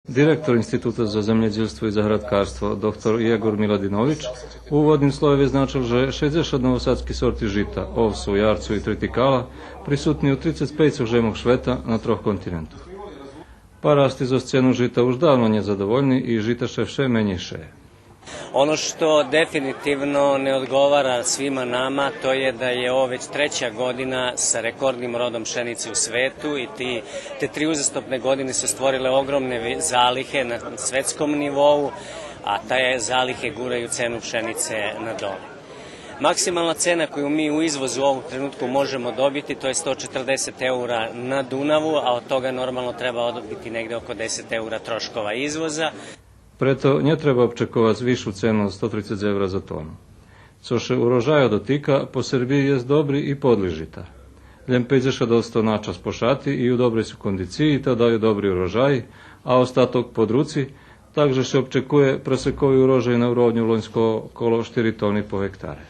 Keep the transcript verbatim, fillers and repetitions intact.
Директор Института за землєдїлство и заградкарство доктор Єгор Миладинович у уводним слове визначел же шейдзешат новосадски сорти жита, овсу, ярцу и тритикала, присутни у трицец пейцох жемох швета на трох континентох. Парасти зоз цену жита уж давно нє задовольни и жита ше вше менєй шеє. Ono što definitivno ne odgovara svima nama, to je da je ovo već treća godina sa rekordnim rodom pšenice u svetu i ti, te tri uzastopne godine su stvorile ogromne ve-, zalihe na svetskom nivou, a te zalihe guraju cenu pšenice na dole. Maksimalna cena koju mi u izvozu u ovom trenutku možemo dobiti, to je sto četrdeset eura na Dunavu, a od toga normalno treba odbiti negde oko deset eura troškova izvoza. Прето нє треба обчековац висшу цену од сто трицец евра за тону. Цо ше урожаю дотика, по Сербиї єст добри и подлий жита. Лєм пейдзешат одсто на час пошати и у добрей су кондициї, та даю добри урожай, а остаток под руци, так же ше обчекує пресекови урожай на уровню лоньского коло штири тони по гектаре.